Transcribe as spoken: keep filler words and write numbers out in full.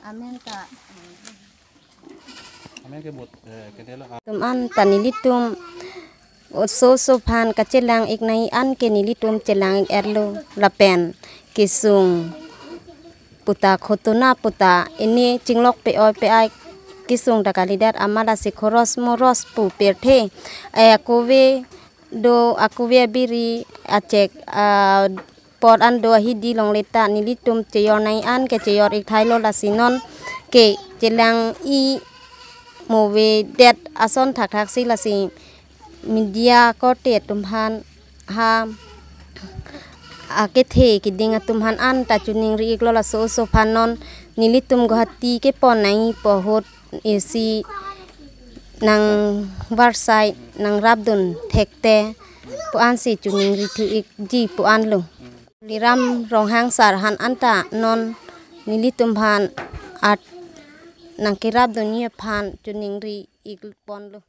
Amen ta. Amen ke bot, eh, kedelo a- Tum an ta nelitum oso oso aphan kachelang ik nangji an ke nelitum chelang ik erlo lapen kesung puta khotona puta ini chinglok pe-oi pe-ai kesung ta kalidet amat lasi khoros moros pu pirthe, eh, akove do akove abiri achek, ah, pot an do ahidi longle ta nelitum cheyor nangji an ke cheyor ik thailo lasi non ke chelang ik mo avedet ason thakthak si lasi media korte atum aphan ha akethe keding atum aphan an ta choningri iklo laso oso aphan non nelitum Guwahati kepon nangji pu ahut isi nang varsai nang rapdun thekte pu ansi choningri thu ikji pu anlo. Tuliram Ronghang sar aphan anta non nelitum aphan at nang kerapdunji aphan choningri ik ponlo.